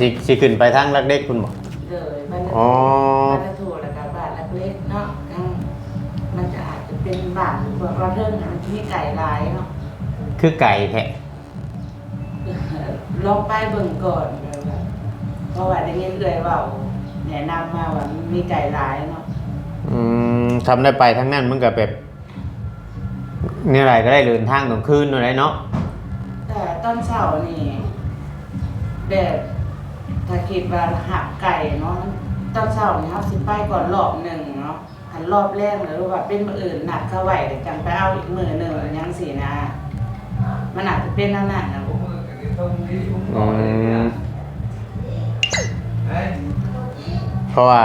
ຊິ ຊິຂຶ້ນໄປທາງຫຼັກເຫຼັກພຸ້ນບໍ່? ໂດຍ ບ້ານ ອໍ ບ້ານນາໂທ ແລ້ວກໍບ້ານຫຼັກເຫຼັກເນາະ. ທາງ ມັນຈະອາດຈະເປັນບ້ານພວກລາວເທິງ ມັນຈະມີໄກ່ຫຼາຍເນາະ. ຄືໄກແທ້? ລອງໄປເບິ່ງກ່ອນ ແບບວ່າ ເພາະວ່າໄດ້ຍິນເອື້ອຍເວົ້າ ແນະນຳມາວ່າມັນມີໄກ່ຫຼາຍເນາະ. ອືມ ຄັນໄດ້ໄປທາງນັ້ນມັນກໍແບບ ແນວໃດກໍໄດ້ເດີນທາງກາງຄືນນັ້ນແຫຼະເນາະ. ແຕ່ຕອນເຊົ້ານີ້ ແບບ ຖ້າຄິດວ່າຮັບໄກ່ເນາະ ຕອນເຊົ້ານີ້ເຮົາຊິໄປກ່ອນລອບໜຶ່ງເນາະ. ຄັນລອບແລງ ຫຼືວ່າເປັນມື້ອື່ນນັດເຂົາໄວ້ ແລ້ວຈັ່ງໄປເອົາອີກມື້ໜຶ່ງ ຫຍັງຊີ້ນະ. ມັນອາດຈະເປັນແນວນັ້ນນະ. ອືມ ເພາະວ່າ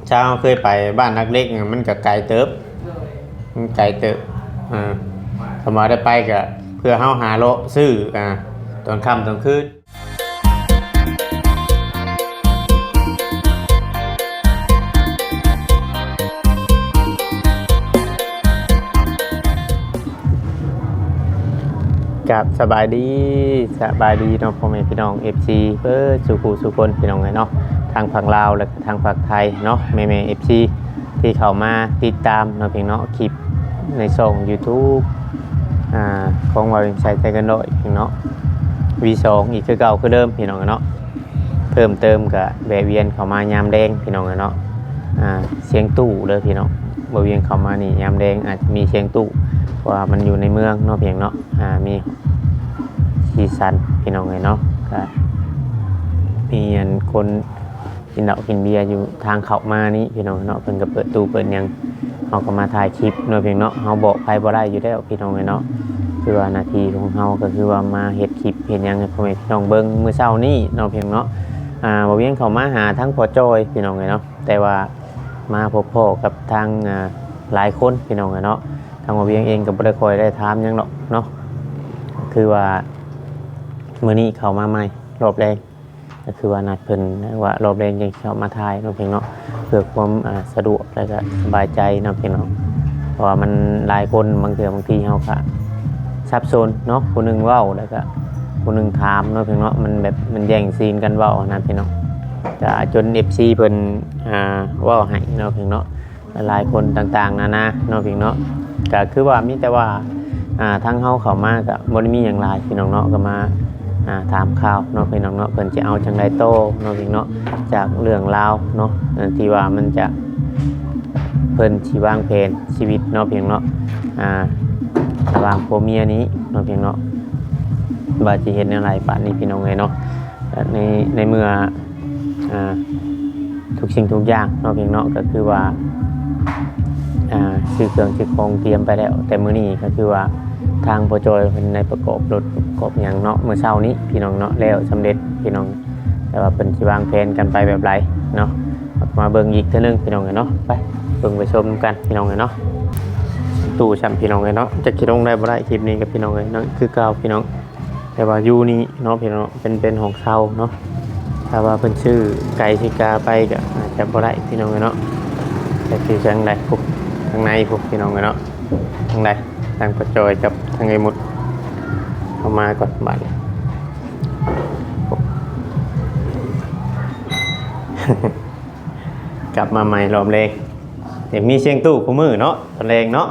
ຊາວເຄີຍໄປບ້ານຫຼັກເຫຼັກ ມັນກໍໄກເຕີບ. ໂດຍ ມັນໄກເຕີບ. ອ່າ ຄັນວ່າໄດ້ໄປກໍເພື່ອເຮົາຫາເລາະຊື້ ອ່າ ຕອນຄ່ຳຕອນຄືນ. ກາບສະບາຍດີ ສະບາຍດີເນາະ ພໍ່ແມ່ພີ່ນ້ອງ ເອັຟຊີ ເບິດສູ່ຜູ້ສູ່ຄົນ ພີ່ນ້ອງເອີຍເນາະ ທັງຝັ່ງລາວ ແລະ ທາງພາກໄທເນາະ ແມ່ໆ ເອັຟຊີ ທີ່ເຂົ້າມາຕິດຕາມເນາະ ເພງເນາະ ຄລິບໃນຊ່ອງຢູທູບ ອ່າ ຂອງວ່າວຽງໄຊໄທເກີນຮ້ອຍເນາະ ວີສອງ ອີກຄືເກົ່າຄືເດີມ ພີ່ນ້ອງເນາະ. ເພີ່ມເຕີມກະແວະວຽນເຂົ້າມາຍາມແລງ ພີ່ນ້ອງເນາະ. ອ່າ ສຽງຕູ້ເດີພີ່ນ້ອງ ບ່າວວຽງເຂົ້າມານີ້ຍາມແລງອາດຈະມີສຽງຕູ້ ເພາະວ່າມັນຢູ່ໃນເມືອງເນາະ ພຽງເນາະ. ອ່າ ມີສີສັນ ພີ່ນ້ອງເອີຍເນາະ ກະມີອັນຄົນ ກິນເຫຼົ້າກິນເບຍຢູ່ທາງເຂົ້າມານີ້ ພີ່ນ້ອງເນາະ. ເພິ່ນກໍເປີດຕູ້ເປີດຫຍັງ ເຮົາກໍມາຖ່າຍຄລິບເນາະ ພຽງເນາະ. ເຮົາບອກໃຜບໍ່ໄດ້ຢູ່ແລ້ວ ພີ່ນ້ອງເອີຍເນາະ ຄືວ່າໜ້າທີ່ຂອງເຮົາກໍຄືວ່າມາເຮັດຄລິບເຮັດຫຍັງໃຫ້ພໍ່ແມ່ພີ່ນ້ອງເບິ່ງມື້ເຊົ້ານີ້ເນາະ ພຽງເນາະ. ອ່າ ບ່າວວຽງເຂົ້າມາຫາທາງພໍ່ຈ້ອຍ ພີ່ນ້ອງເອີຍເນາະ ແຕ່ວ່າມາພົບພໍ້ກັບທາງ ອ່າ ຫຼາຍຄົນ ພີ່ນ້ອງເອີຍເນາະ. ທາງບ່າວວຽງເອງກໍບໍ່ໄດ້ຄ່ອຍໄດ້ຖາມຫຍັງດອກເນາະ ຄືວ່າມື້ນີ້ເຂົ້າມາໃໝ່ ລອບແລງ ກໍຄືວ່ານັດເພິ່ນວ່າລອບແລງຈັ່ງຊິເຂົ້າມາຖ່າຍເນາະ ພຽງເນາະ ເພື່ອຄວາມ ອ່າ ສະດວກ ແລະ ກໍສະບາຍໃຈເນາະ ພຽງເນາະ. ເພາະວ່າມັນຫຼາຍຄົນ ບາງເທື່ອບາງທີເຮົາກໍສັບສົນເນາະ ຜູ້ໜຶ່ງເວົ້າ ແລ້ວກໍຜູ້ໜຶ່ງຖາມເນາະ ພຽງເນາະ. ມັນແບບ ມັນແຍ່ງຊີນກັນເວົ້າຫັ້ນນະ ພຽງເນາະ. ກໍຈົນເອັຟຊີເພິ່ນ ອ່າ ເວົ້າໃຫ້ເນາະ ພຽງເນາະ. ຫຼາຍໆຄົນຕ່າງໆນານາເນາະ ພຽງເນາະ. ກໍຄືວ່າມີແຕ່ວ່າ ອ່າ ທາງເຮົາເຂົ້າມາກໍບໍ່ໄດ້ມີຫຍັງຫຼາຍ ພີ່ນ້ອງເນາະ ກໍມາ ອ່າ ຖາມຂ່າວເນາະ ພີ່ນ້ອງເນາະ ເພິ່ນຊິເອົາຈັ່ງໃດຕໍ່ເນາະ ພຽງເນາະ. ຈາກເລື່ອງລາວເນາະ ທີ່ວ່າມັນຈະ ເພິ່ນຊິວາງແຜນຊີວິດເນາະ ພຽງເນາະ ອ່າ ລະຫວ່າງຜົວເມຍນີ້ເນາະ ພຽງເນາະ ວ່າຊິເຮັດແນວໃດບາດນີ້ ພີ່ນ້ອງເອີຍເນາະ. ໃນ ໃນເມື່ອ ອ່າ ທຸກສິ່ງທຸກຢ່າງເນາະ ພຽງເນາະ ກໍຄືວ່າ ອ່າ ຊື້ເຄື່ອງຊື້ຂອງຕຽມໄປແລ້ວ ແຕ່ມື້ນີ້ກໍຄືວ່າທາງພໍ່ຈ້ອຍເພິ່ນໄດ້ປະກອບລົດປະກອບຫຍັງເນາະ ມື້ເຊົ້ານີ້ ພີ່ນ້ອງເນາະ ແລ້ວສຳເລັດ ພີ່ນ້ອງ. ແຕ່ວ່າເພິ່ນຊິວາງແຜນກັນໄປແບບໃດເນາະ ມາເບິ່ງອີກເທື່ອໜຶ່ງ ພີ່ນ້ອງເນາະ. ໄປເບິ່ງໄປຊົມນຳກັນ ພີ່ນ້ອງເນາະ. ຕູ້ຊ້ຳ ພີ່ນ້ອງເນາະ ຈັກຊິລົງໄດ້ບໍ່ໄດ້ ຄລິບນີ້ກັບ ພີ່ນ້ອງເນາະ ຄືເກົ່າ ພີ່ນ້ອງ. ແຕ່ວ່າຢູ່ນີ້ເນາະ ພີ່ນ້ອງເນາະ ເປັນ ເປັນຫ້ອງເຊົ່າເນາະ. ຖ້າວ່າເພິ່ນຊື້ໄກຊິກາໄປກໍອາດຈະບໍ່ໄດ້ ພີ່ນ້ອງເນາະ. ແຕ່ຄືທາງໃດພຸ້ນ ທາງໃນພຸ້ນ ພີ່ນ້ອງເນາະ. ທາງໃດ ທາງປ້າຈອຍກັບທາງເອື້ອຍມຸດເຂົ້າມາກ່ອນບາດນີ້. ກັບມາໃໝ່ລອບແລງ ຢາກມີສຽງຕູ້ຄູ່ມື້ເນາະ ຕອນແລງເນາະ.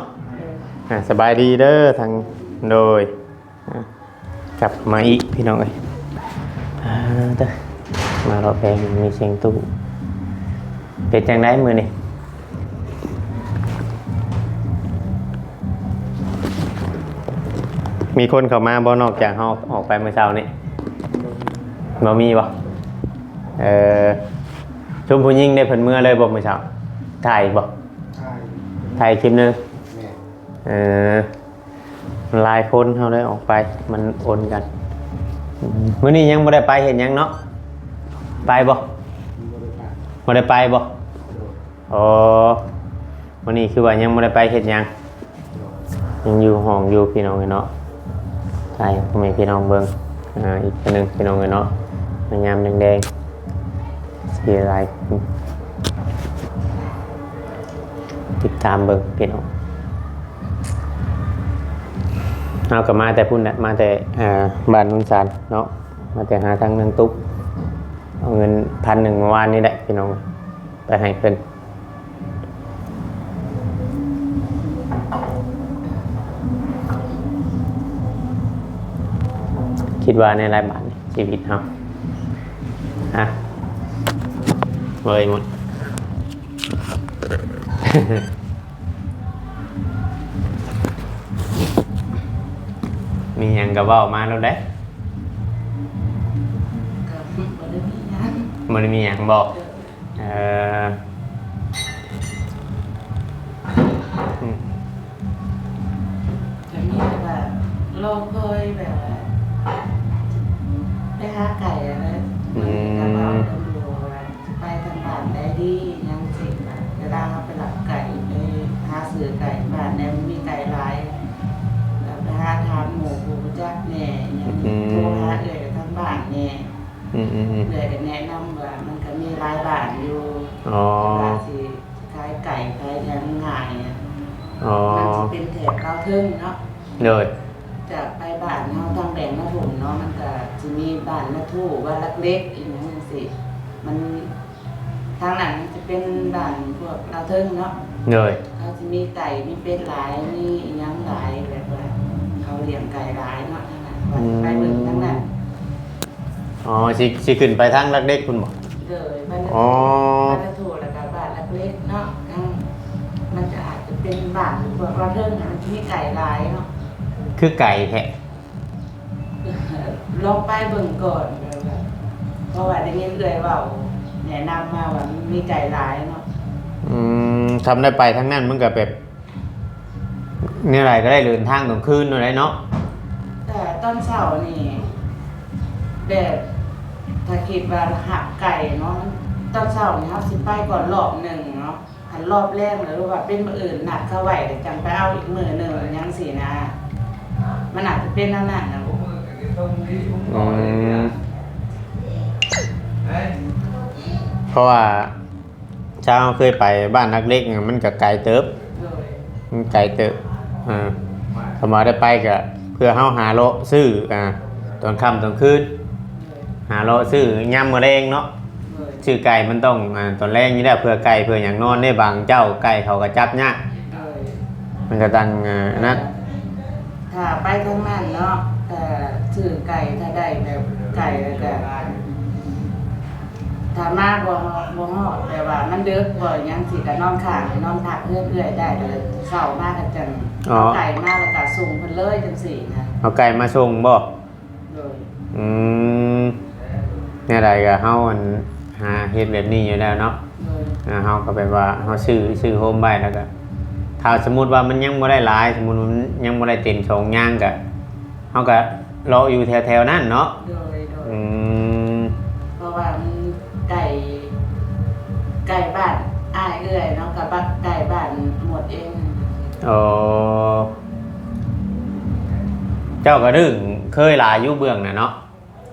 ອ່າ ສະບາຍດີເດີທາງ ໂດຍ ອ່າ ກັບມາອີກ ພີ່ນ້ອງເອີຍ. ອ່າ ເດີ ມາລອບແລງມີສຽງຕູ້. ເປັນຈັ່ງໃດມື້ນີ້? ມີຄົນເຂົ້າມາບໍ່ ນອກຈາກເຮົາອອກໄປມື້ເຊົ້ານີ້? ບໍ່ມີບໍ່? ເອີ ຊຸມຜູ້ຍິງໄດ້ ເພິ່ນເມືອເລີຍບໍ່ມື້ເຊົ້າ? ຖ່າຍບໍ່? ຖ່າຍ ຖ່າຍຄລິບໜຶ່ງ. ແມ່ນ. ເອີ ຫຼາຍຄົນເຮົາໄດ້ອອກໄປ ມັນໂອນກັນ. ອືມ ມື້ນີ້ຍັງບໍ່ໄດ້ໄປເຮັດຫຍັງເນາະ? ໄປບໍ່? ບໍ່ໄດ້ໄປ. ບໍ່ໄດ້ໄປບໍ່? ໂດຍ. ອໍ ມື້ນີ້ຄືວ່າຍັງບໍ່ໄດ້ໄປເຮັດຫຍັງ? ໂດຍ. ຍັງຢູ່ຫ້ອງຢູ່ ພີ່ນ້ອງເອີຍເນາະ. ຖ່າຍໃຫ້ພໍ່ແມ່ພີ່ນ້ອງເບິ່ງ ອ່າ ອີກເທື່ອໜຶ່ງ ພີ່ນ້ອງເອີຍເນາະ. ໃນຍາມແລງໆ ເສຍຫຼາຍ ຕິດຕາມເບິ່ງ ພີ່ນ້ອງ. ເຮົາກໍມາແຕ່ພຸ້ນແຫຼະ ມາແຕ່ ອ່າ ບ້ານໂນນສານເນາະ ມາແຕ່ຫາທາງນາງຕຸກ ເອົາເງິນພັນໜຶ່ງເມື່ອວານນີ້ແຫຼະພີ່ນ້ອງ ໄປໃຫ້ເພິ່ນ. ຄິດວ່າແນວໃດບາດນີ້ ຊີວິດເຮົາ ຮະ ເວີຍໝົດ. ມີຫຍັງກໍເວົ້າມາໂລດເດ້. ກໍບໍ່ໄດ້ມີຫຍັງ ບໍ່ໄດ້ມີຫຍັງບໍ? ເອີ ເອີ ອືມ ກໍມີແຕ່ວ່າລໍຄອຍແບບວ່າໄປຫາໄກ່ຫັ້ນແຫຼະ. ອືມ ມັນກໍເວົ້າກັນຢູ່ວ່າ ຊິໄປທາງບ້ານໃດດີ ຫຍັງຊີ້ນະ. ເວລາເຮົາໄປລັກໄກ່ ໄປຫາຊື້ໄກ່ບ້ານໃດມັນມີໄກ່ຫຼາຍ ແລ້ວໄປຫາຖາມໝູ່ຜູ້ຮູ້ຈັກແດ່ ຫຍັງ ອືມ ໂທຫາເອື້ອຍທາງບ້ານແດ່. ອືມໆໆ ເອື້ອຍກໍແນະນຳວ່າມັນກໍມີຫຼາຍບ້ານຢູ່. ອໍ ວ່າຊິຂາຍໄກ່ຂາຍຫຍັງງ່າຍ. ອໍ ມັນຊິເປັນແຖບລາວເທິງເນາະ. ໂດຍ ຈາກໄປບ້ານເຮົາທາງແບງນາທົ່ມເນາະ ມັນກະຊິມີບ້ານນາທູ ບ້ານຫຼັກເຫຼັກ ອີ່ຫຍັງຈັ່ງຊີ້. ມັນ ທາງນັ້ນມັນຈະເປັນບ້ານພວກລາວເທິງເນາະ. ໂດຍ ເຂົາຊິມີໄກ່ມີເປັດຫຼາຍ ມີອີ່ຫຍັງຫຼາຍ ແບບວ່າເຂົາລ້ຽງໄກ່ຫຼາຍເນາະ ທາງນັ້ນ. ວ່າຊິໄປເບິ່ງທາງນັ້ນ. ອືມ ອໍ ຊິ ຊິຂຶ້ນໄປທາງຫຼັກເຫຼັກພຸ້ນບໍ? ໂດຍ ບ້ານນາ ອໍ ບ້ານນາທູ ແລ້ວກະບ້ານຫຼັກເຫຼັກເນາະ. ທາງ ມັນຈະອາດຈະເປັນບ້ານພວກລາວເທິງຫັ້ນ ມັນຈະມີໄກ່ຫຼາຍເນາະ. ຄືໄກ່ແທ້? ລອງໄປເບິ່ງກ່ອນ ແບບວ່າ ເພາະວ່າໄດ້ຍິນເອື້ອຍເວົ້າ ແນະນຳມາວ່າມັນມີໄກ່ຫຼາຍເນາະ. ອືມ ຄັນໄດ້ໄປທາງນັ້ນ ມັນກໍແບບ ແນວໃດກໍໄດ້ເດີນທາງກາງຄືນນັ້ນແຫຼະເນາະ. ແຕ່ຕອນເຊົ້ານີ້ ແບບ ຖ້າຄິດວ່າຮັບໄກ່ເນາະ ຕອນເຊົ້ານີ້ເຮົາຊິໄປກ່ອນລອບໜຶ່ງເນາະ. ຄັນລອບແລງ ຫຼືວ່າເປັນມື້ອື່ນນັດເຂົາໄວ້ ແລ້ວຈັ່ງໄປເອົາອີກມື້ໜຶ່ງຫຍັງຊີ້ນະ ມັນອາດຈະເປັນແນວນັ້ນນະ. ອືມ ເພາະວ່າຊາວເຮົາເຄີຍໄປບ້ານຫຼັກເຫຼັກ ມັນກໍໄກເຕີບ. ໂດຍ ມັນໄກເຕີບ. ອ່າ ຄັນວ່າໄດ້ໄປກໍເພື່ອເຮົາຫາເລາະຊື້ ອ່າ ຕອນຄ່ຳຕອນຄືນ ໂດຍ ຫາເລາະຊື້ຍາມມື້ແລງເນາະ. ໂດຍ ຊື້ໄກ່ມັນຕ້ອງ ອ່າ ຕອນແລງນີ້ແຫຼະ ເພື່ອໄກ່ເພື່ອຫຍັງນອນເດ້. ບາງເຈົ້າໄກ່ເຂົາກໍຈັບຍາກ. ໂດຍ ມັນກໍຕ້ອງ ອ່າ ອັນນັ້ນ ຖ້າໄປທາງນັ້ນເນາະ ຖ້າຊື້ໄກ່ ຖ້າໄດ້ແບບໄກ່ແລ້ວກໍ ຖ້າມາບໍ່ ບໍ່ຮອດ ແບບວ່າມັນດຶກບໍ່ຫຍັງຊີ້ ກໍນອນຄ້າງ ນອນພັກເຮືອນເອື້ອຍໄດ້. ແລ້ວເຊົ້າມາກໍຈັ່ງ ອໍ ເອົາໄກ່ມາ ແລ້ວກໍສົ່ງເພິ່ນເລີຍ ຈັ່ງຊີ້ນະ. ເອົາໄກ່ມາສົ່ງບໍ່? ໂດຍ ອືມ ແນວໃດກໍເຮົາ ອັນ ຫາເຮັດແບບນີ້ຢູ່ແລ້ວເນາະ. ໂດຍ ອ່າ ເຮົາກໍແບບວ່າເຮົາຊື້ ຊື້ໂຮມໄວ້ ແລ້ວກໍ ຖ້າສົມມຸດວ່າມັນຍັງບໍ່ໄດ້ຫຼາຍ ສົມມຸດວ່າມັນຍັງບໍ່ໄດ້ເຕັມສອງຍາງ ກໍເຮົາກໍເລາະຢູ່ແຖວໆນັ້ນເນາະ. ໂດຍ ໂດຍ ອືມ ເພາະວ່າມັນໃກ້ ໃກ້ບ້ານອ້າຍເອື້ອຍເນາະ ກັບໃກ້ບ້ານໝົດເອງ. ອໍ ເຈົ້າກໍດຶງເຄີຍຫຼາຍຢູ່ເບື້ອງນັ້ນເນາະ?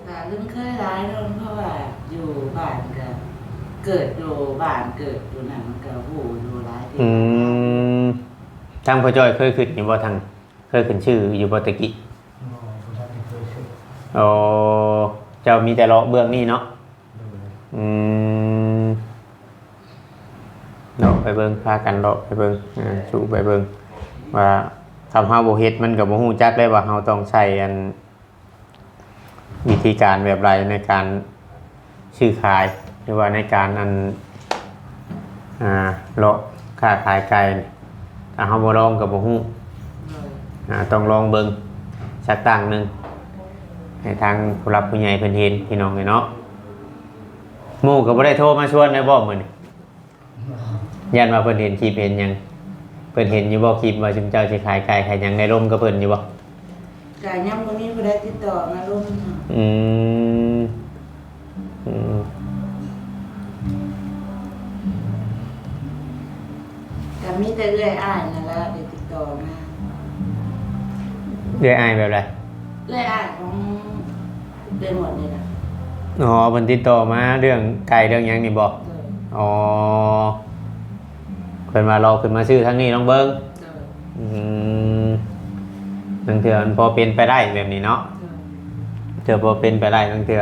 ກໍລຶ້ງເຄີຍຫຼາຍເນາະ ເພາະວ່າຢູ່ບ້ານກໍເກີດຢູ່ບ້ານ ເກີດຢູ່ນັ້ນ ມັນກໍຮູ້ຢູ່ຫຼາຍທີ່. ອືມ ທາງພໍ່ຈ້ອຍເຄີຍຂຶ້ນຢູ່ບໍ່? ທາງ ເຄີຍຂຶ້ນຊື່ຢູ່ບໍ່ແຕ່ກີ້? ບໍ່ ບໍ່ທັນໄດ້ເຄີຍຂຶ້ນ. ອໍ ເຈົ້າມີແຕ່ເລາະເບື້ອງນີ້ເນາະ? ໂດຍ ອືມ ເລາະໄປເບິ່ງ ພາກັນເລາະໄປເບິ່ງ ອ່າ ສູ່ໄປເບິ່ງວ່າ ຄັນເຮົາບໍ່ເຮັດ ມັນກໍບໍ່ຮູ້ຈັກໄດ້ວ່າເຮົາຕ້ອງໃຊ້ ອັນ ວິທີການແບບໃດໃນການຊື້ຂາຍ ຫຼືວ່າໃນການ ອັນ ອ່າ ເລາະຄ້າຂາຍໄກ່. ຖ້າເຮົາບໍ່ລອງກໍບໍ່ຮູ້. ໂດຍ ອ່າ ຕ້ອງລອງເບິ່ງສັກຕັ້ງໜຶ່ງ ໃຫ້ທາງຜູ້ຫຼັກຜູ້ໃຫຍ່ເພິ່ນເຫັນ ພີ່ນ້ອງເອີຍເນາະ. ໝູ່ກໍບໍ່ໄດ້ໂທມາຊວນໄດ້ບໍ່ມື້ນີ້? ຢ້ານວ່າເພິ່ນເຫັນຄລິບເຫັນຫຍັງ? ເພິ່ນເຫັນຢູ່ບໍ່ຄລິບວ່າຊຸມເຈົ້າຊິຂາຍໄກ່ຂາຍຫຍັງ? ໄດ້ລົມກັບເພິ່ນຢູ່ບໍ່? ກະຍັງບໍ່ມີຜູ້ໃດຕິດຕໍ່ມາລົມເນາະ. ອືມ ອືມ ກະມີແຕ່ເອື້ອຍອ້າຍນັ້ນລະໄດ້ຕິດຕໍ່ມາ. ເອື້ອຍອ້າຍແບບໃດ? ເອື້ອຍອ້າຍຂອງ ໄດ້ໝົດນີ້ນະ. ອໍ ເພິ່ນຕິດຕໍ່ມາເລື່ອງໄກ່ເລື່ອງຫຍັງນີ້ບໍ? ໂດຍ ອໍ ເພິ່ນວ່າລອງຂຶ້ນມາຊື້ທາງນີ້ລອງເບິ່ງ. ໂດຍ ອືມ ບາງເທື່ອມັນພໍເປັນໄປໄດ້ແບບນີ້ເນາະ. ໂດຍ ເທື່ອພໍເປັນໄປໄດ້ ບາງເທື່ອ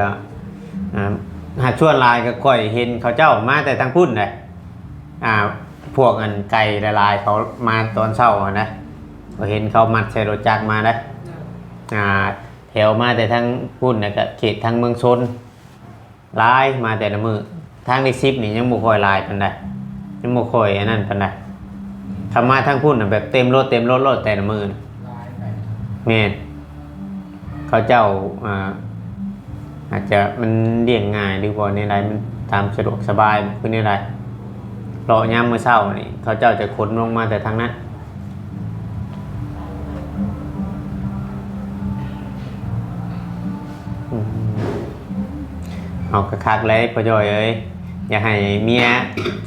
ອ່າ ຫາກສ່ວນຫຼາຍກໍຂ້ອຍເຫັນເຂົາເຈົ້າມາແຕ່ທາງພຸ້ນເດ້ ອ່າ ພວກອັນໄກ່ຫຼາຍໆ ເຂົາມາຕອນເຊົ້າຫັ້ນນະ ຂ້ອຍເຫັນເຂົາມັດໃສ່ລົດຈັກມາເດ້ ອ່າ ແຖວມາແຕ່ທາງພຸ້ນ ແລ້ວກໍເຂດທາງເມືອງຊົນ ຫຼາຍ ມາແຕ່ລະມື້. ທາງເລກສິບນີ້ຍັງບໍ່ຄ່ອຍຫຼາຍປານໃດ ຍັງບໍ່ຄ່ອຍອັນນັ້ນປານໃດ. ຄັນມາທາງພຸ້ນນະ ແບບເຕັມລົດ ເຕັມລົດໂລດແຕ່ລະມື້ນະ. ຫຼາຍໄປ. ແມ່ນ. ເຂົາເຈົ້າ ອ່າ ອາດຈະມັນລ້ຽງງ່າຍ ຫຼືວ່າແນວໃດ ມັນຕາມສະດວກສະບາຍ ຄືແນວໃດ. ເລາະຍາມມື້ເຊົ້ານີ້ ເຂົາເຈົ້າຈະຂົນລົງມາແຕ່ທາງນັ້ນ. ອືມ ເອົາ ກໍຄັກແລ້ວ ພໍ່ຈ້ອຍເອີຍ ຢ່າໃຫ້ເມຍ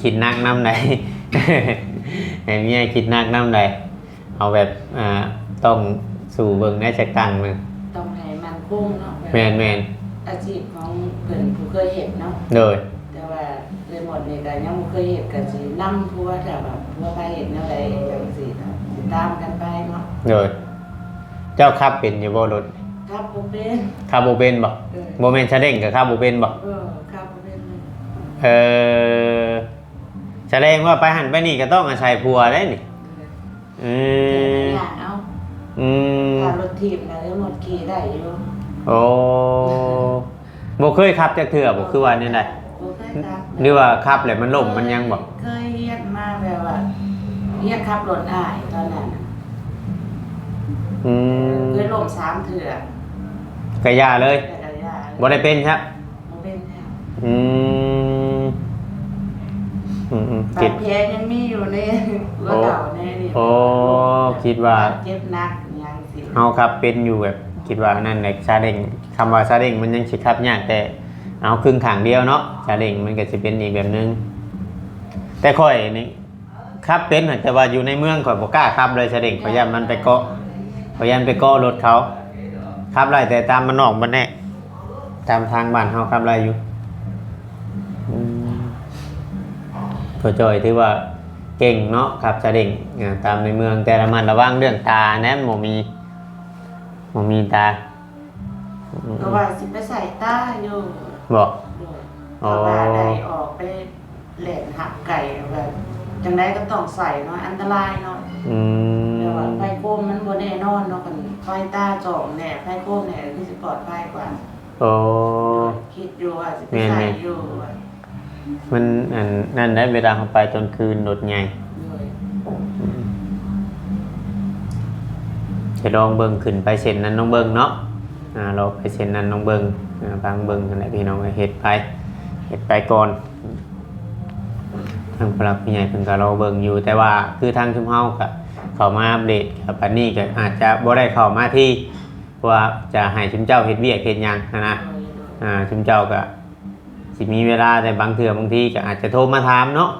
ຄິດໜັກນຳໃດ ໃຫ້ເມຍຄິດໜັກນຳໃດ. ເອົາແບບ ອ່າ ຕ້ອງສູ້ເບິ່ງແດ່ຈັກຕັ້ງໜຶ່ງ. ຕ້ອງໃຫ້ໝັ້ນຄົງເນາະ. ແມ່ນໆ. ອາຊີບຂອງເພິ່ນຜູ້ເຄີຍເຮັດເນາະ. ໂດຍ. ແຕ່ວ່າເອື້ອຍມົດນີ້ກໍຍັງບໍ່ເຄີຍເຮັດ ກໍຊິນຳຜົວ ຖ້າວ່າຜົວພາເຮັດແນວໃດຈັ່ງຊີ້ ກໍຊິຕາມກັນໄປເນາະ. ໂດຍ. ເຈົ້າຂັບເປັນຢູ່ບໍ່ລົດ? ຂັບບໍ່ເປັນ. ຂັບບໍ່ເປັນບໍ່? ເອີ. ບໍ່ແມ່ນຊາເລັ້ງກໍຂັບບໍ່ເປັນບໍ່? ເອີ ຂັບບໍ່ເປັນເລີຍ. ເອີ ສະແດງວ່າໄປຫັ້ນໄປນີ້ກໍຕ້ອງອາໄສຜົວໄດ໋ນີ້. ເອີ. ອືມ ແຕ່ລະຢ່າງເອົາ. ອືມ ຖ້າລົດຖີບນະ ເອື້ອຍມົດຂີ່ໄດ້ຢູ່. ໂອ້ ບໍ່ເຄີຍຂັບຈັກເທື່ອບໍ່? ຄືວ່າແນວໃດ? ບໍ່ເຄີຍຂັບ. ຫຼືວ່າຂັບແລ້ວມັນລົ້ມມັນຫຍັງບໍ່? ເຄີຍຮຽນມາແບບວ່າ ຮຽນຂັບລົດອ້າຍຕອນນັ້ນນະ. ອືມ ເຄີຍລົ້ມສາມເທື່ອ. ກະຢ່າເລີຍ. ກະຢ່າເລີຍ. ບໍ່ໄດ້ເປັນຊະ? ບໍ່ເປັນແລ້ວ. ອືມ ອືມໆ ບາດແຜຍັງມີຢູ່ໃນຫົວເຂົ່າແນ່ນີ້. ໂອ້ ຄິດວ່າເຈັບໜັກຫຍັງຊີ້. ເຮົາຂັບເປັນຢູ່ ແບບຄິດວ່າອັນນັ້ນແຫຼະ ຊາເລັ້ງ. ຄຳວ່າຊາເລັ້ງມັນຍັງຊິຂັບຍາກ ແຕ່ເອົາຄຶ່ງຂ້າງດຽວເນາະ ຊາເລັ້ງມັນກໍຊິເປັນອີກແບບໜຶ່ງ. ແຕ່ຂ້ອຍນີ້ ຂັບເປັນ ແຕ່ວ່າຢູ່ໃນເມືອງຂ້ອຍບໍ່ກ້າຂັບເລີຍຊາເລັ້ງ ຂ້ອຍຢ້ານມັນໄປເກາະ ຂ້ອຍຢ້ານໄປເກາະລົດເຂົາ. ຂັບໄດ້ແຕ່ຕາມບ້ານນອກບ້ານແນະ ຕາມທາງບ້ານເຮົາຂັບໄດ້ຢູ່. ອືມ ພໍ່ຈ້ອຍຖືວ່າເກັ່ງເນາະ ຂັບຊາເລັ້ງ ອ່າ ຕາມໃນເມືອງ ແຕ່ລະມັດລະວັງເລື່ອງຕາແດ່ ບໍ່ມີ ບໍ່ມີຕາ. ອືມ ກໍວ່າຊິໄປໃສ່ຕາຢູ່. ບໍ່? ໂດຍ. ອໍ ເພາະວ່າໄດ້ອອກໄປ ແລ່ນຮັບໄກ່ ແບບຈັ່ງໃດກໍຕ້ອງໃສ່ເນາະ ອັນຕະລາຍເນາະ. ອືມ ແຕ່ວ່າໄຟໂຄມມັນບໍ່ແນ່ນອນເນາະ ຄັນໄຟຕາສອງແດ່ ໄຟໂຄມແດ່ ຄືຊິປອດໄພກວ່າ. ໂອ້ ຄິດຢູ່ວ່າຊິໄປໃສ່ຢູ່. ແມ່ນໆ ມັນອັນນັ້ນໄດ໋ ເວລາເຮົາໄປຕອນຄືນລົດໃຫຍ່. ໂດຍ. ອືມ ຈະລອງເບິ່ງ ຂຶ້ນໄປເສັ້ນນັ້ນລອງເບິ່ງເນາະ. ອ່າ ລອງໄປເສັ້ນນັ້ນລອງເບິ່ງ ອ່າ ຟັງເບິ່ງຫັ້ນແຫຼະພີ່ນ້ອງເອີຍ ເຮັດໄປ ເຮັດໄປກ່ອນ. ທາງຜູ້ຫຼັກຜູ້ໃຫຍ່ເພິ່ນກໍລໍເບິ່ງຢູ່ ແຕ່ວ່າຄືທາງຊຸມເຮົາກໍເຂົ້າມາອັບເດດ ກໍບັດນີ້ກໍອາດຈະບໍ່ໄດ້ເຂົ້າມາທີ່ ເພາະວ່າຈະໃຫ້ຊຸມເຈົ້າເຮັດວຽກເຮັດຫຍັງຫັ້ນນະ. ອ່າ ຊຸມເຈົ້າກໍຊິມີເວລາ ແຕ່ບາງເທື່ອບາງທີກໍອາດຈະໂທມາຖາມເນາະ.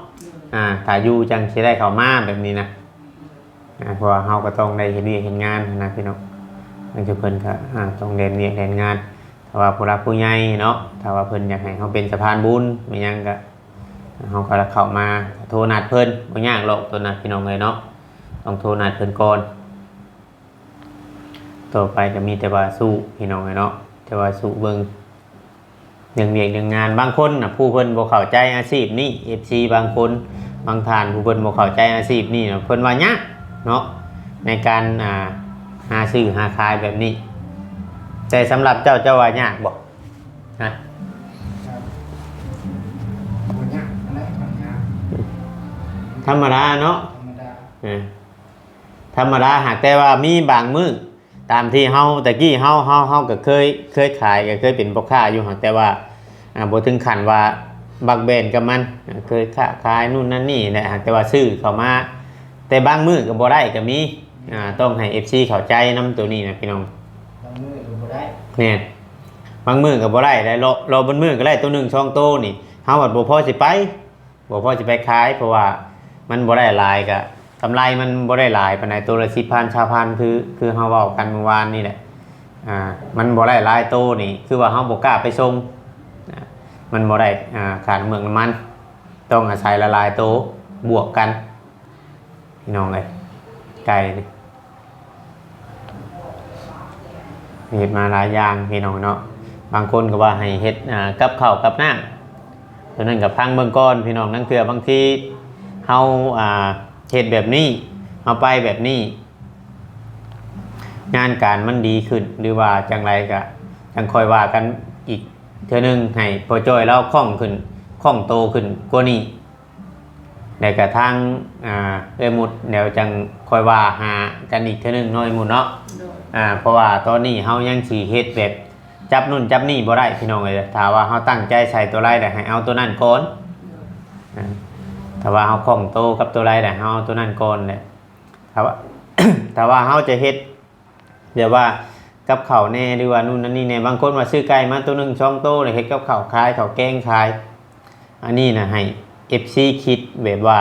ອ່າ ຖ້າຢູ່ຈັ່ງຊິໄດ້ເຂົ້າມາແບບນີ້ນະ. ອ່າ ເພາະວ່າເຮົາກໍຕ້ອງໄດ້ເຮັດວຽກເຮັດງານຫັ້ນນະພີ່ນ້ອງ. ບາງເທື່ອເພິ່ນກໍ ອ່າ ຕ້ອງແລ່ນວຽກແລ່ນງານ. ຖ້າວ່າຜູ້ຫຼັກຜູ້ໃຫຍ່ເນາະ ຖ້າວ່າເພິ່ນຢາກໃຫ້ເຮົາເປັນສະພານບຸນແມ່ນຫຍັງ ກໍເຮົາກໍເຂົ້າມາໂທນັດເພິ່ນ ບໍ່ຍາກຫຼອກໂຕນັ້ນພີ່ນ້ອງເອີຍເນາະ. ຕ້ອງໂທນັດເພິ່ນກ່ອນ. ຕໍ່ໄປກໍມີແຕ່ວ່າສູ້ພີ່ນ້ອງເອີຍເນາະ ແຕ່ວ່າສູ້ເບິ່ງເລື່ອງວຽກເລື່ອງງານ. ບາງຄົນນະ ຜູ້ເພິ່ນບໍ່ເຂົ້າໃຈອາຊີບນີ້ ເອັຟຊີ ບາງຄົນ ບາງທ່ານ ຜູ້ເພິ່ນບໍ່ເຂົ້າໃຈອາຊີບນີ້ນະ ເພິ່ນວ່າຍາກເນາະ ໃນການ ອ່າ ຫາຊື້ຫາຂາຍແບບນີ້. ແຕ່ສຳລັບເຈົ້າ ເຈົ້າວ່າຍາກບໍ່? ຮະ? ບໍ່ຍາກປານໃດ ບໍ່ຍາກ ທຳມະດາເນາະ ທຳມະດາ ເອີ ທຳມະດາ. ຫາກແຕ່ວ່າມີບາງມື້ ຕາມທີ່ເຮົາ ແຕ່ກີ້ເຮົາ ເຮົາ ເຮົາກໍເຄີຍ ເຄີຍຂາຍ ກໍເຄີຍເປັນພໍ່ຄ້າຢູ່ ຫາກແຕ່ວ່າ ອ່າ ບໍ່ເຖິງຂັ້ນວ່າບັກແບນກັບມັນ ເຄີຍຄ້າຂາຍນັ້ນນັ້ນນີ້ແຫຼະ ຫາກແຕ່ວ່າຊື້ເຂົ້າມາ ແຕ່ບາງມື້ກໍບໍ່ໄດ້ກໍມີ. ອ່າ ຕ້ອງໃຫ້ເອັຟຊີເຂົ້າໃຈນຳໂຕນີ້ນະພີ່ນ້ອງ. ບາງມື້ກໍບໍ່ໄດ້ ແມ່ນ ບາງມື້ກໍບໍ່ໄດ້ ແລະ ເລາະ ເລາະເບິດມື້ກໍໄດ້ໂຕໜຶ່ງສອງໂຕນີ້ ເຮົາບັດບໍ່ພໍຊິໄປ ບໍ່ພໍຊິໄປຂາຍ ເພາະວ່າມັນບໍ່ໄດ້ຫຼາຍ ກະກຳໄລມັນບໍ່ໄດ້ຫຼາຍປານໃດ ໂຕລະສິບພັນ ຊາວພັນ ຄື ຄືເຮົາເວົ້າກັນມື້ວານນີ້ແຫຼະ. ອ່າ ມັນບໍ່ໄດ້ຫຼາຍໂຕນີ້ ຄືວ່າເຮົາບໍ່ກ້າໄປສົ່ງ ອ່າ ມັນບໍ່ໄດ້ ອ່າ ຄ່ານ້ຳເມືອກນ້ຳມັນ ຕ້ອງອາໄສຫຼາຍໆໂຕບວກກັນ ພີ່ນ້ອງເອີຍ. ໄກ່ນີ້ ເຮັດມາຫຼາຍຢ່າງພີ່ນ້ອງເນາະ. ບາງຄົນກໍວ່າໃຫ້ເຮັດ ອ່າ ກັບເຂົ້າກັບນ້ຳ ໂຕນັ້ນກໍຟັງເບິ່ງກ່ອນພີ່ນ້ອງ. ລາງເທື່ອບາງທີເຮົາ ອ່າ ເຮັດແບບນີ້ ເຮົາໄປແບບນີ້ ງານການມັນດີຂຶ້ນ ຫຼືວ່າຈັ່ງໃດກໍຈັ່ງຄ່ອຍວ່າກັນອີກເທື່ອໜຶ່ງ ໃຫ້ພໍ່ຈ້ອຍລາວຄ່ອງຂຶ້ນ ຄ່ອງໂຕຂຶ້ນກວ່ານີ້. ແລ້ວກະທາງ ອ່າ ເອື້ອຍມຸດ ແລ້ວຈັ່ງຄ່ອຍວ່າຫາກັນອີກເທື່ອໜຶ່ງເນາະ ເອື້ອຍມຸດເນາະ. ໂດຍ ອ່າ ເພາະວ່າຕອນນີ້ເຮົາຍັງຊິເຮັດແບບຈັບໂນ່ນຈັບນີ້ບໍ່ໄດ້ພີ່ນ້ອງເອີຍ. ຖ້າວ່າເຮົາຕັ້ງໃຈໃສ່ຕົວໃດແລ້ວ ໃຫ້ເອົາຕົວນັ້ນກ່ອນ. ໂດຍ ອ່າ ຖ້າວ່າເຮົາຄ່ອງໂຕກັບຕົວໃດແລ້ວ ເຮົາເອົາຕົວນັ້ນກ່ອນແຫຼະ. ຖ້າວ່າ ຖ້າວ່າເຮົາຈະເຮັດ ແບບວ່າກັບເຂົ້າແດ່ ຫຼືວ່ານູ່ນນັ້ນນີ້ແດ່ ບາງຄົນວ່າຊື້ໄກ່ມາໂຕໜຶ່ງສອງໂຕ ແລ້ວເຮັດກັບເຂົ້າຂາຍ ເຂົ້າແກງຂາຍ. ອັນນີ້ນະ ໃຫ້ເອັຟຊີຄິດແບບວ່າ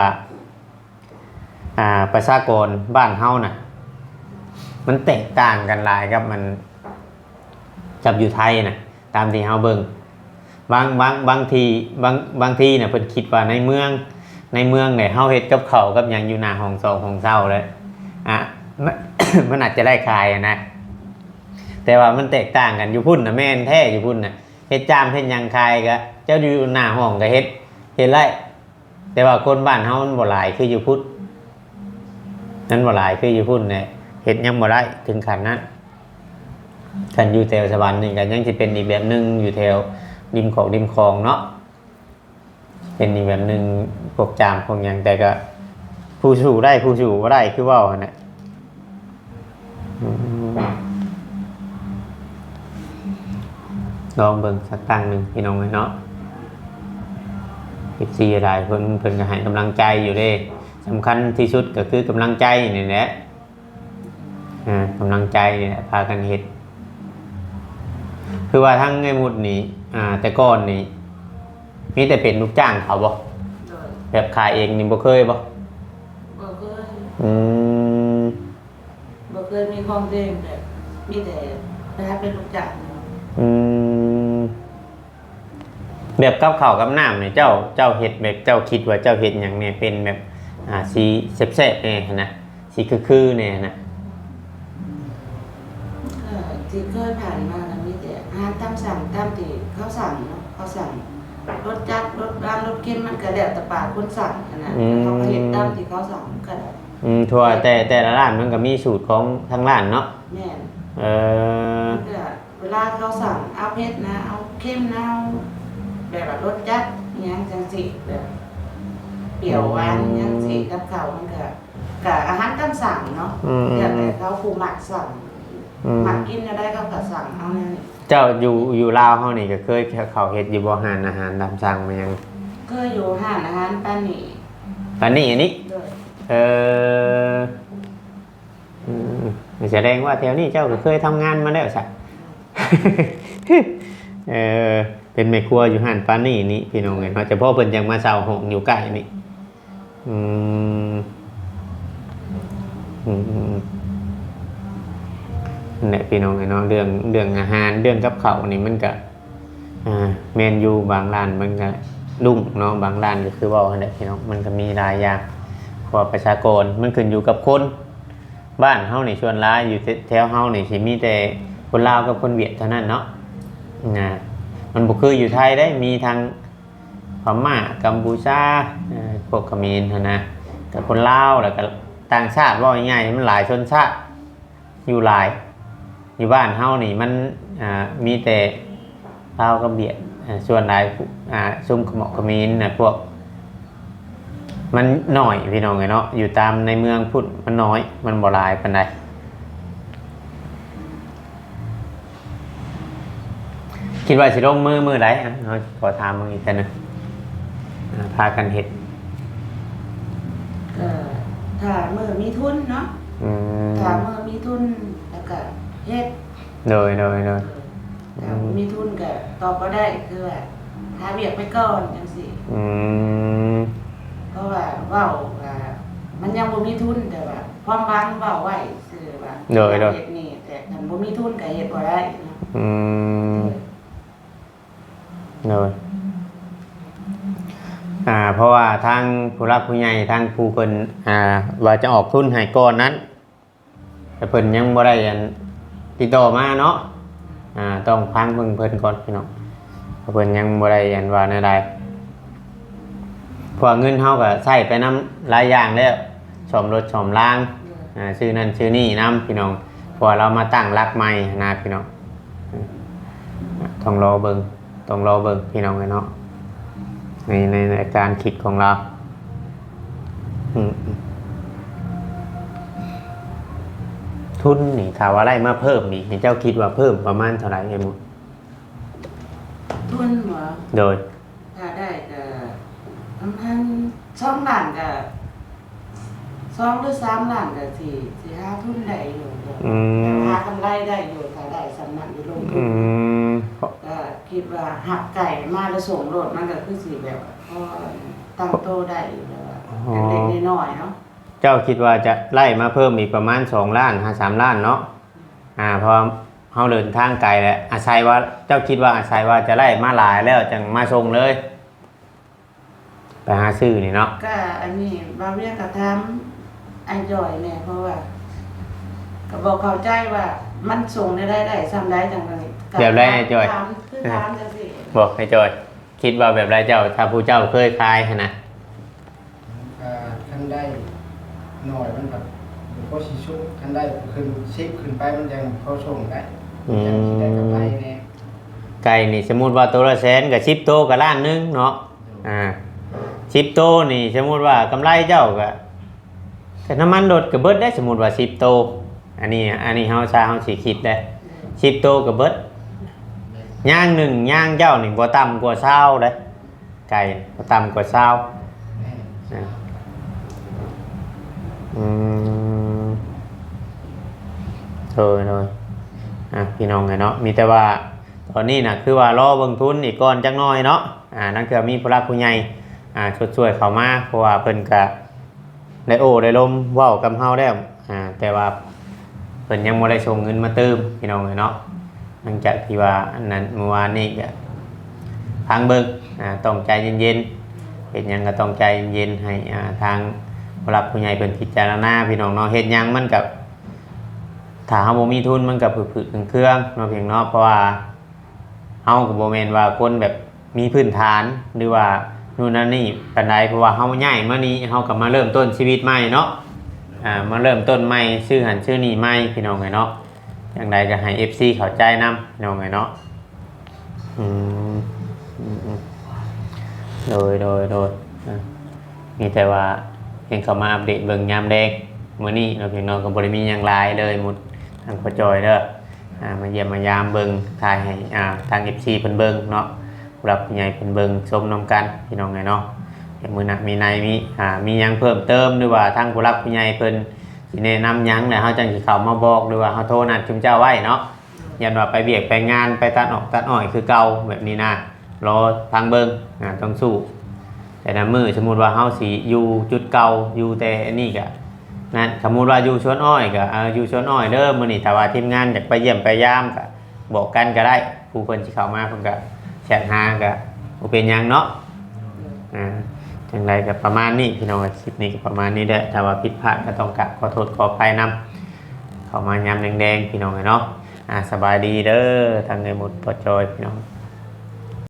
ອ່າ ປະຊາກອນບ້ານເຮົານະ ມັນແຕກຕ່າງກັນຫຼາຍກັບມັນ ກັບຢູ່ໄທນະ ຕາມທີ່ເຮົາເບິ່ງ. ບາງ ບາງ ບາງທີ ບາງ ບາງທີນະ ເພິ່ນຄິດວ່າໃນເມືອງ ໃນເມືອງນີ້ ເຮົາເຮັດກັບເຂົ້າກັບຫຍັງຢູ່ໜ້າຫ້ອງສອງຫ້ອງເຊົ່າແລ້ວ ອ່າ ມັນ ມັນອາດຈະໄດ້ຂາຍຫັ້ນນະ. ແຕ່ວ່າມັນແຕກຕ່າງກັນ ຢູ່ພຸ້ນນະແມ່ນແທ້ ຢູ່ພຸ້ນນະ ເຮັດຈາມເຮັດຫຍັງຂາຍກະ ເຈົ້າຢູ່ໜ້າຫ້ອງກະເຮັດ ເຮັດໄດ້. ແຕ່ວ່າຄົນບ້ານເຮົາມັນບໍ່ຫຼາຍຄືຢູ່ພຸ້ນ ມັນບໍ່ຫຼາຍຄືຢູ່ພຸ້ນແຫຼະ ເຮັດຍັງບໍ່ໄດ້ເຖິງຂັ້ນນັ້ນ. ຄັນຢູ່ແຖວສະຫວັນນີ້ກໍຍັງຊິເປັນອີກແບບໜຶ່ງ ຢູ່ແຖວລິມຂອກລິມຄອງເນາະ ເປັນອີກແບບໜຶ່ງ ພວກຈາມພວກຫຍັງ. ແຕ່ກໍຜູ້ສູ້ໄດ້ຜູ້ສູ້ບໍ່ໄດ້ ຄືເວົ້າຫັ້ນແຫຼະ. ອືມ ລອງເບິ່ງສັກຕັ້ງໜຶ່ງພີ່ນ້ອງເອີຍເນາະ. ເອັຟຊີຫຼາຍຄົນເພິ່ນກໍໃຫ້ກຳລັງໃຈຢູ່ເດ້. ສຳຄັນທີ່ສຸດກໍຄືກຳລັງໃຈນີ້ແຫຼະ ອ່າ ກຳລັງໃຈນີ້ແຫຼະ ພາກັນເຮັດ. ຄືວ່າທາງເອື້ອຍມຸດນີ້ ອ່າ ແຕ່ກ່ອນນີ້ ມີແຕ່ເປັນລູກຈ້າງເຂົາບໍ່? ໂດຍ ແບບຂາຍເອງນີ້ບໍ່ເຄີຍບໍ່? ບໍ່ເຄີຍ. ອືມ ບໍ່ເຄີຍມີຂອງຕົວເອງ ແບບມີແຕ່ໄປຫາເປັນລູກຈ້າງ. ອືມ ແບບກັບເຂົ້າກັບນ້ຳນີ້ ເຈົ້າ ເຈົ້າເຮັດແບບ ເຈົ້າຄິດວ່າເຈົ້າເຮັດຫຍັງແດ່ ເປັນແບບ ອ່າ ຊິແຊບໆແດ່ຫັ້ນນະ ຊິຄືໆແດ່ຫັ້ນນະ? ກໍທີ່ເຄີຍຜ່ານມາກໍມີແຕ່ອາຫານຕາມສັ່ງ ຕາມທີ່ເຂົາສັ່ງເນາະ ເຂົາສັ່ງ ລົດຈັດ ລົດຫວານ ລົດເຄັມ ມັນກໍແລ້ວແຕ່ປາກຄົນສັ່ງຫັ້ນນະ. ອືມ ເຮົາກໍເຮັດຕາມທີ່ເຂົາສັ່ງກໍໄດ້. ອືມ ທົ່ວແຕ່ ແຕ່ລະຮ້ານມັນກໍມີສູດຂອງທາງຮ້ານເນາະ. ແມ່ນ. ເອີ ມັນກໍເວລາເຂົາສັ່ງ ເອົາເຜັດນະ ເອົາເຄັມນະ ເອົາແບບວ່າລົດຈັດອີ່ຫຍັງຈັ່ງຊີ້ ແບບປຽວຫວານ ອືມ ຫຍັງຊີ້ ກັບເຂົາມັນກໍ ກະອາຫານຕາມສັ່ງເນາະ. ອືມ ແລ້ວແຕ່ເຂົາຜູ້ມັກສັ່ງ ອືມ ມັກກິນແນວໃດເຂົາກະສັ່ງເອົາແນວນີ້. ເຈົ້າຢູ່ ຢູ່ລາວເຮົານີ້ກະເຄີຍເຂົ້າເຮັດຢູ່ບໍ່ ຮ້ານອາຫານຕາມສັ່ງມາຫຍັງ? ເຄີຍຢູ່ຮ້ານອາຫານປານີ. ປານີອັນນີ້? ໂດຍ. ເອີ ອືມ ສະແດງວ່າແຖວນີ້ເຈົ້າກະເຄີຍທຳງານມາແລ້ວຊະ. ເອີ ເປັນແມ່ຄົວຢູ່ຮ້ານປານີນີ້ ພີ່ນ້ອງເອີຍເນາະ. ສະເພາະເພິ່ນຈັ່ງມາເຊົ່າຫ້ອງຢູ່ໃກ້ນີ້. ອືມ ອືມ ນັ້ນແຫຼະພີ່ນ້ອງເອີຍເນາະ ເລື່ອງ ເລື່ອງອາຫານ ເລື່ອງກັບເຂົ້ານີ້ມັນກະ ອ່າ ແມ່ນຢູ່ ບາງຮ້ານມັນກະລຸ້ງເນາະ ບາງຮ້ານກະຄືເວົ້າຫັ້ນແຫຼະພີ່ນ້ອງ ມັນກະມີຫຼາຍຢ່າງ ເພາະວ່າປະຊາກອນມັນຂຶ້ນຢູ່ກັບຄົນ. ບ້ານເຮົານີ້ສ່ວນຫຼາຍຢູ່ແຖວເຮົານີ້ຊິມີແຕ່ຄົນລາວກັບຄົນຫວຽດເທົ່ານັ້ນເນາະ ນະ ມັນບໍ່ຄືຢູ່ໄທເດ້ ມີທັງ ພະມ້າ ກຳປູຊາ ເອີ ພວກຂະເໝນຫັ້ນນະ ກະຄົນລາວ ແລ້ວກະຕ່າງຊາດ ເວົ້າງ່າຍໆ ມັນຫຼາຍຊົນຊາດ ຢູ່ຫຼາຍ ຢູ່ບ້ານເຮົານີ້ມັນ ອ່າ ມີແຕ່ລາວກັບຫວຽດ ເອີ ສ່ວນຫຼາຍ ອ່າ ຊຸມຂະເໝາະຂະເໝນນະ ພວກ ມັນໜ້ອຍພີ່ນ້ອງເອີຍເນາະ ຢູ່ຕາມໃນເມືອງພຸ້ນມັນໜ້ອຍ ມັນບໍ່ຫຼາຍປານໃດ. ຄິດວ່າຊິລົງມືມື້ໃດ? ອ່ະ ເຮົາຂໍຖາມເບິ່ງອີກເທື່ອໜຶ່ງ ອ່າ ພາກັນເຮັດ. ກໍຖ້າມື້ມີທຶນເນາະ. ອືມ ຖ້າມື້ມີທຶນແລ້ວກໍເຮັດ. ໂດຍ ໂດຍ ໂດຍ. ຖ້າບໍ່ມີທຶນກໍຕອບບໍ່ໄດ້ ຄືວ່າຫາວຽກໄປກ່ອນຈັ່ງຊີ້. ອືມ ເພາະວ່າເວົ້າວ່າມັນຍັງບໍ່ມີທຶນ ແຕ່ວ່າຄວາມຫວັງເວົ້າໄວ້ຊື່ວ່າ ໂດຍ ໂດຍ ເຮັດນີ້ ແຕ່ຄັນບໍ່ມີທຶນກໍເຮັດບໍ່ໄດ້ເນາະ. ອືມ ໂດຍ ໂດຍ ອ່າ ເພາະວ່າທາງຜູ້ຫຼັກຜູ້ໃຫຍ່ ທາງຜູ້ເພິ່ນ ອ່າ ວ່າຈະອອກທຶນໃຫ້ກ່ອນນັ້ນ ແຕ່ເພິ່ນຍັງບໍ່ໄດ້ອັນຕິດຕໍ່ມາເນາະ. ອ່າ ຕ້ອງຟັງເບິ່ງເພິ່ນກ່ອນພີ່ນ້ອງ ເພາະເພິ່ນຍັງບໍ່ໄດ້ອັນວ່າແນວໃດ ເພາະວ່າເງິນເຮົາກໍໃຊ້ໄປນຳຫຼາຍຢ່າງແລ້ວ ສ້ອມລົດສ້ອມລາງ ອ່າ ຊື້ນັ້ນຊື້ນີ້ນຳພີ່ນ້ອງ ເພາະວ່າລາວມາຕັ້ງຫຼັກໃໝ່ຫັ້ນນະພີ່ນ້ອງ ຕ້ອງລໍເບິ່ງ ຕ້ອງລໍເບິ່ງພີ່ນ້ອງເອີຍເນາະ ໃນ ໃນ ໃນການຄິດຂອງລາວ ອືມ ອືມ ທຶນນີ້ ຖ້າວ່າໄດ້ມາເພີ່ມອີກນີ້ ເຈົ້າຄິດວ່າເພີ່ມປະມານເທົ່າໃດ ເອື້ອຍມຸດ? ທຶນບໍ? ໂດຍ ຖ້າໄດ້ກໍປະມານສອງລ້ານ ກໍສອງຫຼືສາມລ້ານ ກໍຊິ ຊິຫາທຶນໄດ້ຢູ່ ອືມ ຫາກຳໄລໄດ້ຢູ່ ຖ້າໄດ້ສ່ຳນັ້ນຢູ່ລົງທຶນ ອືມ ກໍຄິດວ່າຮັບໄກ່ມາແລ້ວສົ່ງໂລດ ມັນກໍຄືຊິແບບພໍຕັ້ງໂຕໄດ້ຢູ່ ແບບວ່າ ອໍ ເລັກໆນ້ອຍໆເນາະ. ເຈົ້າຄິດວ່າຈະໄລ່ມາເພີ່ມອີກປະມານສອງລ້ານຫາສາມລ້ານເນາະ ອ່າ ເພາະວ່າເຮົາເດີນທາງໄກແຫຼະ ອາໄສວ່າ ເຈົ້າຄິດວ່າອາໄສວ່າຈະໄລ່ມາຫຼາຍແລ້ວຈັ່ງມາສົ່ງເລີຍ ໄປຫາຊື້ນີ້ເນາະ. ກໍອັນນີ້ບ່າວວຽງກໍຖາມອ້າຍຈ່ອຍແດ່ ເພາະວ່າກໍບໍ່ເຂົ້າໃຈວ່າມັນສົ່ງໄດ້ ໄດ້ ໄດ້ສ່ຳໃດຈັ່ງໃດ ກໍ ແບບໃດອ້າຍຈ່ອຍ? ຖາມ ຄືຖາມຈັ່ງຊີ້ ບອກອ້າຍຈ່ອຍ ຄິດວ່າແບບໃດເຈົ້າ ຖ້າຜູ້ເຈົ້າເຄີຍຂາຍຫັ້ນນະ? ອ່າ ຄັນໄດ້ໜ້ອຍມັນກໍບໍ່ພໍຊິສົ່ງ ຄັນໄດ້ຂຶ້ນສິບຂຶ້ນໄປມັນຈັ່ງພໍສົ່ງໄດ້ ອືມ ຈັ່ງຊິໄດ້ກຳໄລແດ່. ໄກ່ນີ້ສົມມຸດວ່າໂຕລະແສນ ກໍສິບໂຕກໍລ້ານໜຶ່ງເນາະ ໂດຍ ອ່າ ສິບໂຕນີ້ສົມມຸດວ່າກຳໄລເຈົ້າກໍ ແຕ່ນ້ຳມັນລົດກໍເບິດໄດ້ ສົມມຸດວ່າສິບໂຕ ອັນນີ້ ອັນນີ້ເຮົາ ຊາ ເຮົາຊິຄິດເດ້ ສິບໂຕກໍເບິດ ຍ່າງໜຶ່ງ ຍ່າງເຈົ້ານີ້ບໍ່ຕ່ຳກວ່າຊາວເດ້ ໄກ່ບໍ່ຕ່ຳກວ່າຊາວ ອືມ ໂດຍ ໂດຍ ອ່ະ ພີ່ນ້ອງເອີຍເນາະ ມີແຕ່ວ່າຕອນນີ້ນະ ຄືວ່າລໍເບິ່ງທຶນອີກກ່ອນຈັກໜ້ອຍເນາະ ອ່າ ລາງເທື່ອມີຜູ້ຫຼັກຜູ້ໃຫຍ່ ອ່າ ຊົດຊ່ວຍເຂົ້າມາ ເພາະວ່າເພິ່ນກະ ໄດ້ໂອ້ໄດ້ລົມເວົ້າກັບເຮົາແລ້ວ ອ່າ ແຕ່ວ່າເພິ່ນຍັງບໍ່ໄດ້ສົ່ງເງິນມາຕື່ມ ພີ່ນ້ອງເອີຍເນາະ ຫຼັງຈາກທີ່ວ່າອັນນັ້ນ ມື້ວານນີ້ກະຟັງເບິ່ງ ອ່າ ຕ້ອງໃຈເຢັນໆ ເຮັດຫຍັງກໍຕ້ອງໃຈເຢັນໆ ໃຫ້ ອ່າ ທາງຜູ້ຫຼັກຜູ້ໃຫຍ່ເພິ່ນພິຈາລະນາ ພີ່ນ້ອງເນາະ ເຮັດຫຍັງມັນກະ ຖ້າເຮົາບໍ່ມີທຶນມັນກະຜຶກໆເຄືອງໆເນາະ ພຽງເນາະ ເພາະວ່າ ເຮົາກໍບໍ່ແມ່ນວ່າຄົນແບບມີພື້ນຖານ ຫຼືວ່າໂນ່ນນັ້ນນີ້ປານໃດ ເພາະວ່າເຮົາຍ້າຍມານີ້ ເຮົາກໍມາເລີ່ມຕົ້ນຊີວິດໃໝ່ເນາະ ອ່າ ມາເລີ່ມຕົ້ນໃໝ່ ຊື້ຫັ້ນຊື້ນີ້ໃໝ່ ພີ່ນ້ອງເອີຍເນາະ ຈັ່ງໃດກໍໃຫ້ເອັຟຊີເຂົ້າໃຈນຳ ພີ່ນ້ອງເອີຍເນາະ ອືມ ອືມ ອືມ ໂດຍ ໂດຍ ໂດຍ ອ່າ ມີແຕ່ວ່າພຽງເຂົ້າມາອັບເດດເບິ່ງຍາມແລງມື້ນີ້ເນາະ ພີ່ນ້ອງ ກໍບໍ່ໄດ້ມີຫຍັງຫຼາຍເລີຍ ໝົດທາງພໍ່ຈ່ອຍເດີ ອ່າ ມາຢ້ຽມມາຢາມເບິ່ງ ຖ່າຍໃຫ້ ອ່າ ທາງເອັຟຊີເພິ່ນເບິ່ງເນາະ ຜູ້ຫຼັກຜູ້ໃຫຍ່ເພິ່ນເບິ່ງຊົມນຳກັນ ພີ່ນ້ອງເອີຍເນາະ ແຕ່ມື້ໜ້າມີໃນ ມີ ອ່າ ມີຫຍັງເພີ່ມເຕີມ ຫຼືວ່າທາງຜູ້ຫຼັກຜູ້ໃຫຍ່ເພິ່ນຊິແນະນຳຫຍັງ ແລ້ວເຮົາຈັ່ງຊິເຂົ້າມາບອກ ຫຼືວ່າເຮົາໂທນັດຊຸມເຈົ້າໄວ້ເນາະ ຢ້ານວ່າໄປວຽກໄປງານ ໄປຕັດອອກຕັດອ້ອຍຄືເກົ່າ ແບບນີ້ນະ ລໍຟັງເບິ່ງ ອ່າ ຕ້ອງສູ້ ແຕ່ລະມື້ ສົມມຸດວ່າເຮົາຊິຢູ່ຈຸດເກົ່າ ຢູ່ແຕ່ອັນນີ້ກະນັ້ນ ສົມມຸດວ່າຢູ່ສວນອ້ອຍກະ ເອີ ຢູ່ສວນອ້ອຍເດີ ມື້ນີ້ຖ້າວ່າທີມງານຢາກໄປຢ້ຽມໄປຢາມກະບອກກັນກະໄດ້ ຜູ້ເພິ່ນຊິເຂົ້າມາເພິ່ນກະແຊັດຫາກະບໍ່ເປັນຫຍັງເນາະ ອ່າ ຈັ່ງໃດກະປະມານນີ້ ພີ່ນ້ອງ ຄລິບນີ້ກະປະມານນີ້ແຫຼະ ຖ້າວ່າຜິດພາດກະຕ້ອງກາບຂໍໂທດຂໍອະໄພນຳ ເຂົ້າມາຍາມແລງໆ ພີ່ນ້ອງເອີຍເນາະ ອ່າ ສະບາຍດີເດີ ທາງເອື້ອຍມຸດ ພໍ່ຈ່ອຍ ພີ່ນ້ອງ.